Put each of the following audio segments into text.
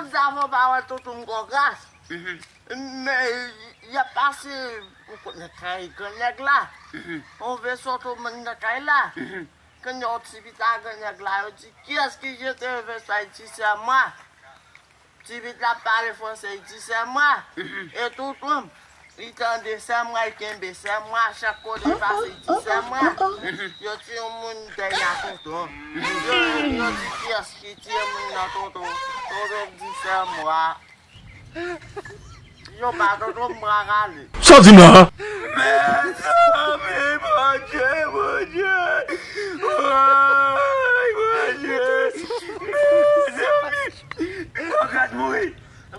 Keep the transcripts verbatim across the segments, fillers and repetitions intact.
Zavan pa wè toutou m gwo gras. Men, y ap pase, ou konnen kay gran nèg la. On ve sòt ou menm nan kay la. Kounye a, ti pita gran nèg la, yo di, "Kiyès ki jete ve sa?" Li di, "C'est moi." Ti pit la pale fransè, li di, "C'est moi." E toutou, li tande, "C'est moi," li kenbe, "C'est moi," chak kote l pase, li di, "C'est moi." Yo tiye yon moun dèyè toutou. Yo, yo di, "Kiyès ki tiye moun nan toutou?" Toutou di, "C'est moi." Yo pa toutou, m pral rale. Sa w di m la? Mezanmi, Bondye, Bondye. Woy, Bondye. Mezanmi. Kòkrat mouri.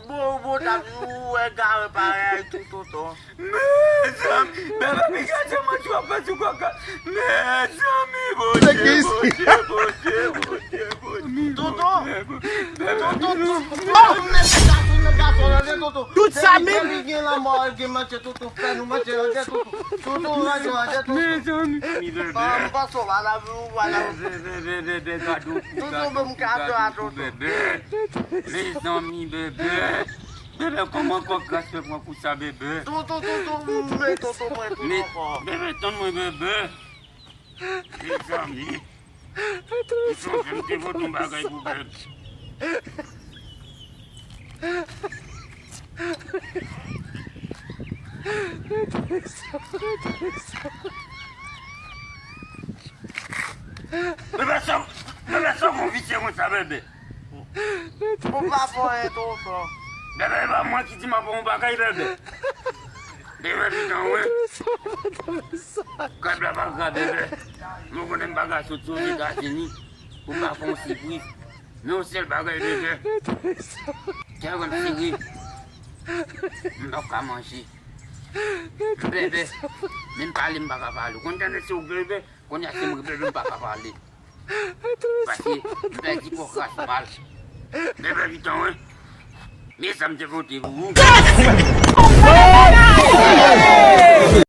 Bon, bon, t ap di ou wè gare parèy toutou. Mezanmi, bebe, pi gade manti w ap fè sou kòkrat. Mezanmi, Bondye, Bondye, Bondye, Bondye, Bondye. Toutou. Toutou, toutou. Mezanmi, gason, gason, tande toutou. Tout sa menm. Depi gen lanmò, gen manje toutou. Fè nou manje, tande toutou. Toutou, manje, tande toutou. Mezanmi. Mezanmi, bebe. Ah, m panse w pa la vi, ou pa la vi. Bebe, bebe, bebe, gade w. Toutou, menm gade a toutou. Bebe. Mezanmi, bebe. Bebe, kòman kòkrat fè pran kou sa, bebe? Toutou, toutou, men toutou mwen tou ankò. Bebe, tann mwen, bebe. Mezanmi. M sonje m te vote yon bagay pou bebe. Bebe, sa, bebe, sa w konn visye konsa, bebe? Ou pa fè anyen tonton. Bebe, e pa mwen ki di m ap fè yon bagay, bebe. Bebe, pitan, wi. Krab la pa gra, bebe. Mwen konnen m pa ka sot sou Ozetazini pou m pa fè yon sipriz. Men yon sèl bagay, bebe. Kè w ap sere. M pa ka manje. Bebe, menm pale m pa ka pale. Ou konn tande se ou bebe? Kounye a se mwen ki bebe, m pa ka pale. Paske m pèdi kòkras mal. Bebe, pitan, wi. Men sa m te vote pou ou.